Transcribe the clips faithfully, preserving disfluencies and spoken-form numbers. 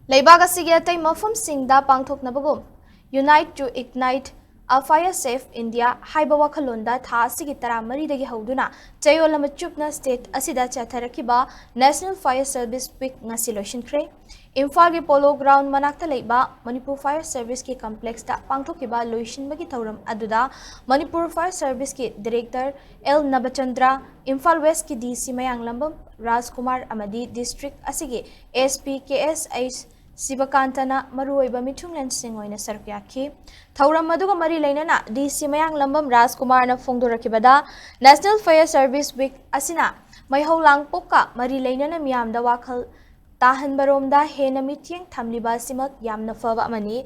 ꯂꯩꯕꯥꯛ ꯑꯁꯤꯒꯤ ꯑꯇꯩ ꯃꯐꯝꯁꯤꯡꯗ ꯄꯥꯡꯊꯣꯛꯅꯕꯒꯨꯝ Unite to Ignite a Fire Safe India ꯍꯥꯏꯕ ꯋꯥꯈꯜꯂꯣꯟꯗ ꯊꯥ ꯑꯁꯤꯒꯤ ꯇꯔꯥꯃꯔꯤꯗꯒꯤ ꯍꯧꯗꯨꯅ ꯆꯌꯣꯜ ꯑꯃ ꯆꯨꯞꯅ state ꯑꯁꯤꯗ ꯆꯠꯊꯔꯛꯈꯤꯕ National Fire Service Week ꯉꯁꯤ ꯂꯣꯏꯁꯤꯟꯈ꯭ꯔꯦ꯫ ꯏꯝꯐꯥꯜꯒꯤ Polo Ground ꯃꯅꯥꯛꯇ ꯂꯩꯕ Manipur Fire Service ꯀꯤ complex ꯇ ꯄꯥꯡꯊꯣꯛꯈꯤꯕ ꯂꯣꯏꯁꯤꯟꯕꯒꯤ ꯊꯧꯔꯝ ꯑꯗꯨꯗ Manipur Fire Service ꯀꯤ Director ꯑꯦꯜ ꯅꯕꯆꯟꯗ꯭ꯔ, ꯏꯝꯐꯥꯜ West ꯀꯤ D C ꯃꯌꯥꯡꯂꯝꯕꯝ ꯔꯥꯖꯀꯨꯃꯥꯔ ꯑꯃꯗꯤ district ꯑꯁꯤꯒꯤ S P K S H ꯁꯤꯕꯀꯥꯟꯇꯅ ꯃꯔꯨꯑꯣꯏꯕ ꯃꯤꯊꯨꯡꯂꯦꯟꯁꯤꯡ ꯑꯣꯏꯅ ꯁꯔꯨꯛ ꯌꯥꯈꯤ꯫ ꯊꯧꯔꯝ ꯑꯗꯨꯒ ꯃꯔꯤ ꯂꯩꯅꯅ D C ꯃꯌꯥꯡꯂꯝꯕꯝ ꯔꯥꯖꯀꯨꯃꯥꯔꯅ ꯐꯣꯡꯗꯣꯔꯛꯈꯤꯕꯗ, National Fire Service Week ꯑꯁꯤꯅ ꯃꯩꯍꯧ ꯂꯥꯡꯄꯣꯛꯀ ꯃꯔꯤ ꯂꯩꯅꯅ ꯃꯤꯌꯥꯝꯗ ꯋꯥꯈꯜ ꯇꯥꯍꯟꯕꯔꯣꯝꯗ ꯍꯦꯟꯅ ꯃꯤꯠꯌꯦꯡ ꯊꯝꯂꯤꯕ ꯑꯁꯤꯃꯛ ꯌꯥꯝꯅ ꯐꯕ ꯑꯃꯅꯤ꯫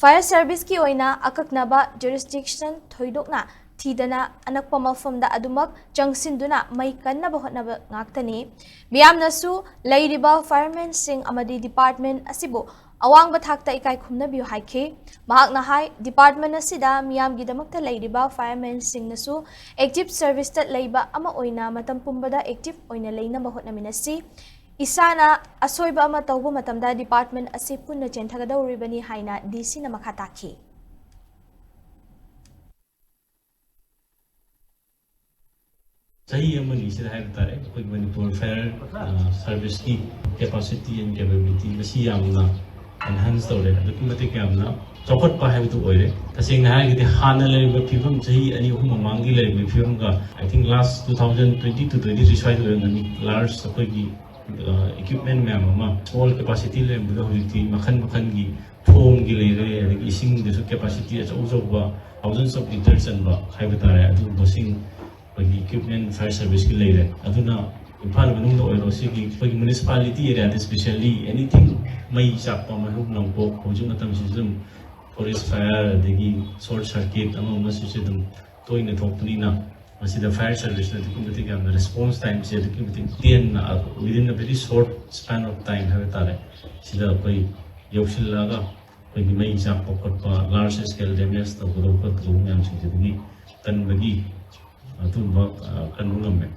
Fire Service ꯀꯤ ꯑꯣꯏꯅ ꯑꯀꯛꯅꯕ jurisdiction ꯊꯣꯏꯗꯣꯛꯅ ꯊꯤꯗꯅ ꯑꯅꯛꯄ ꯃꯐꯝꯗ ꯑꯗꯨꯃꯛ ꯆꯪꯁꯤꯟꯗꯨꯅ ꯃꯩ ꯀꯟꯅꯕ ꯍꯣꯠꯅꯕ ꯉꯥꯛꯇꯅꯤ꯫ ꯃꯤꯌꯥꯝꯅꯁꯨ ꯂꯩꯔꯤꯕ firemen ꯁꯤꯡ ꯑꯃꯗꯤ department ꯑꯁꯤꯕꯨ ꯑꯋꯥꯡꯕ ꯊꯥꯛꯇ ꯏꯀꯥꯏ ꯈꯨꯝꯅꯕꯤꯌꯨ ꯍꯥꯏꯈꯤ꯫ ꯃꯍꯥꯛꯅ ꯍꯥꯏ, department ꯑꯁꯤꯗ ꯃꯤꯌꯥꯝꯒꯤꯗꯃꯛꯇ ꯂꯩꯔꯤꯕ firemen ꯁꯤꯡꯅꯁꯨ active service ꯇ ꯂꯩꯕ ꯑꯃ ꯑꯣꯏꯅ ꯃꯇꯝ ꯄꯨꯝꯕꯗ active ꯑꯣꯏꯅ ꯂꯩꯅꯕ ꯍꯣꯠꯅꯃꯤꯟꯅꯁꯤ꯫ ꯏꯁꯥꯅ ꯑꯁꯣꯏꯕ ꯑꯃ ꯇꯧꯕ ꯃꯇꯝꯗ department ꯑꯁꯤ ꯄꯨꯟꯅ ꯆꯦꯟꯊꯒꯗꯧꯔꯤꯕꯅꯤ ꯍꯥꯏꯅ D C ꯅ ꯃꯈꯥ ꯇꯥꯈꯤ꯫ ꯆꯍꯤ ꯑꯃꯅꯤ ꯁꯤꯗ ꯍꯥꯏꯕ ꯇꯥꯔꯦ, ꯑꯩꯈꯣꯏ ꯃꯅꯤꯄꯨꯔ fire, ꯑ, service ꯀꯤ capacity and capability ꯃꯁꯤ ꯌꯥꯝꯅ enhance ꯇꯧꯔꯦ, ꯑꯗꯨꯛꯀꯤ ꯃꯇꯤꯛ ꯌꯥꯝꯅ ꯆꯥꯎꯈꯠꯄ ꯍꯥꯏꯕꯗꯨ ꯑꯣꯏꯔꯦ꯫ ꯇꯁꯦꯡꯅ ꯍꯥꯏꯔꯒꯗꯤ ꯍꯥꯟꯅ ꯂꯩꯔꯝꯕ ꯐꯤꯕꯝ, ꯆꯍꯤ ꯑꯅꯤ ꯑꯍꯨꯝ ꯃꯃꯥꯡꯒꯤ ꯂꯩꯔꯝꯕ ꯐꯤꯕꯝꯒ, I think last two thousand twenty to twenty three ꯁ꯭ꯋꯥꯏꯗ ꯑꯣꯏꯔꯝꯒꯅꯤ, large ꯑꯩꯈꯣꯏꯒꯤ, ꯑ, equipment ꯃꯌꯥꯝ ꯑꯃ, small capacity ꯂꯩꯔꯝꯕꯗꯣ ꯍꯧꯖꯤꯛꯇꯤ ꯃꯈꯜ ꯃꯈꯜꯒꯤ foam ꯒꯤ ꯂꯩꯔꯦ, ꯑꯗꯒꯤ ꯏꯁꯤꯡꯗꯁꯨ capacity ꯑꯆꯧ ꯑꯆꯧꯕ thousands of litre ꯆꯟꯕ ꯍꯥꯏꯕ ꯇꯥꯔꯦ, ꯑꯗꯨꯒꯨꯝꯕꯁꯤꯡ ꯑꯩꯈꯣꯏꯒꯤ equipment fire service ꯀꯤ ꯂꯩꯔꯦ꯫ ꯑꯗꯨꯅ ꯏꯝꯐꯥꯜ ꯃꯅꯨꯡꯗ ꯑꯣꯏꯔꯣ, ꯁꯤꯒꯤ ꯑꯩꯈꯣꯏꯒꯤ municipality area ꯗ specially anything, ꯃꯩ ꯆꯥꯛꯄ, ꯃꯩꯍꯧ ꯂꯥꯡꯄꯣꯛ, ꯍꯧꯖꯤꯛ ꯃꯇꯝꯁꯤꯁꯨ ꯑꯗꯨꯝ forest fire, ꯑꯗꯒꯤ short circuit ꯑꯃ ꯑꯃꯁꯤꯁꯨ ꯑꯗꯨꯝ ꯇꯣꯏꯅ ꯊꯣꯛꯄꯅꯤꯅ, ꯃꯁꯤꯗ fire service ꯅ ꯑꯗꯨꯛꯀꯤ ꯃꯇꯤꯛ ꯌꯥꯝꯅ response time ꯁꯦ ꯑꯗꯨꯛꯀꯤ ꯃꯇꯤꯛ ꯇꯦꯟꯅ, within a very short span of time ꯍꯥꯏꯕ ꯇꯥꯔꯦ, ꯁꯤꯗ ꯑꯩꯈꯣꯏ ꯌꯧꯁꯤꯜꯂꯛꯑꯒ ꯑꯩꯈꯣꯏꯒꯤ ꯃꯩ ꯆꯥꯛꯄ ꯈꯣꯠꯄ, large scale damage ꯇꯧꯒꯗꯧꯕ ꯈꯣꯠꯀꯗꯧꯕ ꯃꯌꯥꯝꯁꯤꯡꯁꯤꯗꯒꯤ ꯀꯟꯕꯒꯤ ꯑꯗꯨꯝꯕ, ꯑ, ꯀꯟꯕ ꯉꯝꯃꯦ꯫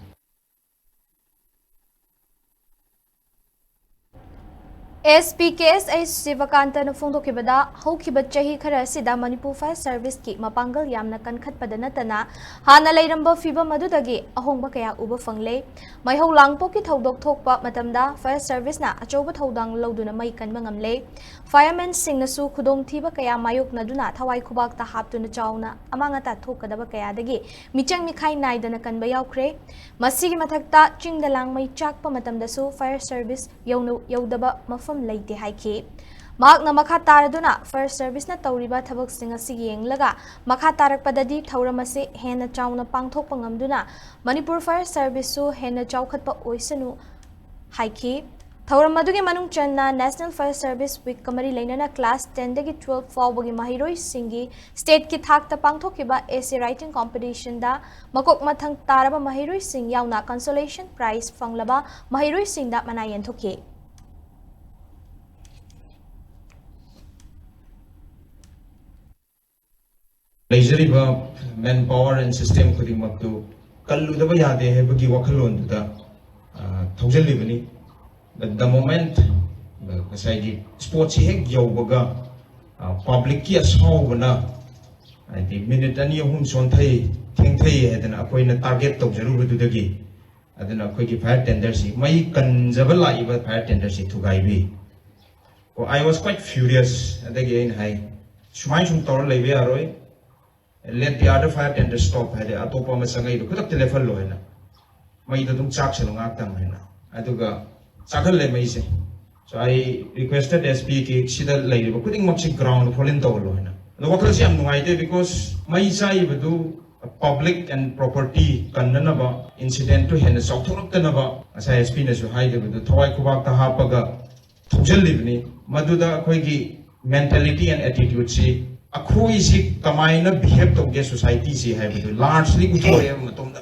ꯑꯦꯁ ꯄꯤ ꯀꯦ ꯑꯦꯁ ꯑꯩꯆ ꯁꯤꯕꯀꯥꯟꯇꯅ ꯐꯣꯡꯗꯣꯛꯈꯤꯕꯗ, ꯍꯧꯈꯤꯕ ꯆꯍꯤ ꯈꯔ ꯑꯁꯤꯗ ꯃꯅꯤꯄꯨꯔ ꯐꯥꯌꯔ ꯁꯔꯚꯤꯁꯀꯤ ꯃꯄꯥꯡꯒꯜ ꯌꯥꯝꯅ ꯀꯟꯈꯠꯄꯗ ꯅꯠꯇꯅ, ꯍꯥꯟꯅ ꯂꯩꯔꯝꯕ ꯐꯤꯚꯝ ꯑꯗꯨꯗꯒꯤ ꯑꯍꯣꯡꯕ ꯀꯌꯥ ꯎꯕ ꯐꯪꯂꯦ꯫ ꯃꯩꯍꯧ ꯂꯥꯡꯄꯣꯛꯀꯤ ꯊꯧꯗꯣꯛ ꯊꯣꯛꯄ ꯃꯇꯝꯗ ꯐꯥꯌꯔ ꯁꯔꯚꯤꯁꯅ ꯑꯆꯧꯕ ꯊꯧꯗꯥꯡ ꯂꯧꯗꯨꯅ ꯃꯩ ꯀꯟꯕ ꯉꯝꯂꯦ꯫ ꯐꯥꯌꯔꯃꯦꯟꯁꯤꯡꯅꯁꯨ ꯈꯨꯗꯣꯡꯊꯤꯕ ꯀꯌꯥ ꯃꯥꯌꯣꯛꯅꯗꯨꯅ ꯊꯋꯥꯏ ꯈꯨꯕꯥꯛꯇ ꯍꯥꯞꯇꯨꯅ ꯆꯥꯎꯅ ꯑꯃꯥꯡ ꯑꯇꯥ ꯊꯣꯛꯀꯗꯕ ꯀꯌꯥꯗꯒꯤ ꯃꯤꯆꯪ ꯃꯤꯈꯥꯏ ꯅꯥꯏꯗꯅ ꯀꯟꯕ ꯌꯥꯎꯈ꯭ꯔꯦ꯫ ꯃꯁꯤꯒꯤ ꯃꯊꯛꯇ, ꯆꯤꯡꯗ ꯂꯥꯡꯃꯩ ꯆꯥꯛꯄ ꯃꯇꯝꯗꯁꯨ ꯐꯥꯌꯔ ꯁꯔꯚꯤꯁ ꯌꯧꯅ-, ꯌꯧꯗꯕ ꯃꯐꯝ ꯂꯩꯇꯦ ꯍꯥꯏꯈꯤ꯫ ꯃꯍꯥꯛꯅ ꯃꯈꯥ ꯇꯥꯔꯗꯨꯅ, ꯐꯥꯌꯔ ꯁꯔꯚꯤꯁꯅ ꯇꯧꯔꯤꯕ ꯊꯕꯛꯁꯤꯡ ꯑꯁꯤ ꯌꯦꯡꯂꯒ, ꯃꯈꯥ ꯇꯥꯔꯛꯄꯗꯗꯤ ꯊꯧꯔꯝ ꯑꯁꯤ ꯍꯦꯟꯅ ꯆꯥꯎꯅ ꯄꯥꯡꯊꯣꯛꯄ ꯉꯝꯗꯨꯅ, ꯃꯅꯤꯄꯨꯔ ꯐꯥꯌꯔ ꯁꯔꯚꯤꯁꯁꯨ ꯍꯦꯟꯅ ꯆꯥꯎꯈꯠꯄ ꯑꯣꯏꯁꯅꯨ ꯍꯥꯏꯈꯤ꯫ ꯊꯧꯔꯝ ꯑꯗꯨꯒꯤ ꯃꯅꯨꯡ ꯆꯟꯅ National Fire Service Week ꯀ ꯃꯔꯤ ꯂꯩꯅꯅ class ten ꯗꯒꯤ twelve ꯐꯥꯎꯕꯒꯤ ꯃꯍꯩꯔꯣꯏꯁꯤꯡꯒꯤ state ꯀꯤ ꯊꯥꯛꯇ ꯄꯥꯡꯊꯣꯛꯈꯤꯕ essay writing competition ꯗ ꯃꯀꯣꯛ ꯃꯊꯪ ꯇꯥꯔꯕ ꯃꯍꯩꯔꯣꯏꯁꯤꯡ ꯌꯥꯎꯅ consolation prize ꯐꯪꯂꯕ ꯃꯍꯩꯔꯣꯏꯁꯤꯡꯗ ꯃꯅꯥ ꯌꯦꯟꯊꯣꯛꯈꯤ꯫ ꯂꯩꯖꯔꯤꯕ manpower and system ꯈꯨꯗꯤꯡꯃꯛꯇꯨ ꯀꯜꯂꯨꯗꯕ ꯌꯥꯗꯦ ꯍꯥꯏꯕꯒꯤ ꯋꯥꯈꯜꯂꯣꯟꯗꯨꯗ, ꯑ, ꯊꯧꯖꯤꯜꯂꯤꯕꯅꯤ꯫ But the moment, ꯑ, ꯉꯁꯥꯏꯒꯤ spot ꯁꯤ ꯍꯦꯛ ꯌꯧꯕꯒ, ꯑ, public ꯀꯤ ꯑꯁꯥꯎꯕꯅ, ꯍꯥꯏꯗꯤ, minute ꯑꯅꯤ ꯑꯍꯨꯝ ꯆꯣꯟꯊꯩ, ꯊꯦꯡꯊꯩ ꯍꯥꯏꯗꯅ ꯑꯩꯈꯣꯏꯅ target ꯇꯧꯖꯔꯨꯕꯗꯨꯗꯒꯤ, ꯑꯗꯨꯅ ꯑꯩꯈꯣꯏꯒꯤ fire tender ꯁꯤ, ꯃꯩ ꯀꯟꯖꯕ ꯂꯥꯛꯏꯕ fire tender ꯁꯤ ꯊꯨꯒꯥꯏꯕꯤ꯫ ꯑꯣ, I was quite furious꯫ ꯑꯗꯒꯤ ꯑꯩꯅ ꯍꯥꯏ, "ꯁꯨꯃꯥꯏꯅ ꯁꯨꯝ ꯇꯧꯔ ꯂꯩꯕ ꯌꯥꯔꯣꯏ꯫ Let the other fire tender stop" ꯍꯥꯏꯗꯤ, "ꯑꯇꯣꯞꯄ ꯑꯃ ꯆꯪꯉꯛꯏꯗꯣ ꯈꯨꯗꯛꯇ ꯂꯦꯞꯍꯜꯂꯣ" ꯍꯥꯏꯅ꯫ "ꯃꯩꯗꯣ ꯑꯗꯨꯝ ꯆꯥꯛꯁꯅꯨ ꯉꯥꯛꯇꯪ" ꯍꯥꯏꯅ꯫ ꯑꯗꯨꯒ ꯆꯥꯛꯍꯜꯂꯦ ꯃꯩꯁꯦ꯫ So I requested S P ꯀꯤ ꯁꯤꯗ ꯂꯩꯔꯤꯕ ꯈꯨꯗꯤꯡꯃꯛꯁꯤ ground ꯐꯣꯜ ꯏꯟ ꯇꯧꯍꯜꯂꯣ ꯍꯥꯏꯅ꯫ ꯑꯗꯣ ꯋꯥꯈꯜꯁꯦ ꯌꯥꯝ ꯅꯨꯡꯉꯥꯏꯇꯦ, because ꯃꯩ ꯆꯥꯛꯏꯕꯗꯨ public and property ꯀꯟꯅꯅꯕ, incident two ꯍꯦꯟꯅ ꯆꯥꯎꯊꯣꯔꯛꯇꯅꯕ, ꯉꯁꯥꯏ S P ꯅꯁꯨ ꯍꯥꯏꯈꯤꯕꯗꯨ ꯊꯋꯥꯏ ꯈꯨꯕꯥꯛꯇ ꯍꯥꯞꯄꯒ ꯊꯧꯖꯤꯜꯂꯤꯕꯅꯤ꯫ ꯃꯗꯨꯗ ꯑꯩꯈꯣꯏꯒꯤ mentality and attitude ꯁꯤ, ꯑꯩꯈꯣꯏꯁꯤ ꯀꯃꯥꯏꯅ behave ꯇꯧꯒꯦ society ꯁꯤ ꯍꯥꯏꯕꯗꯨ largely ꯎꯠꯊꯣꯔꯛꯑꯕ ꯃꯇꯨꯡꯗ,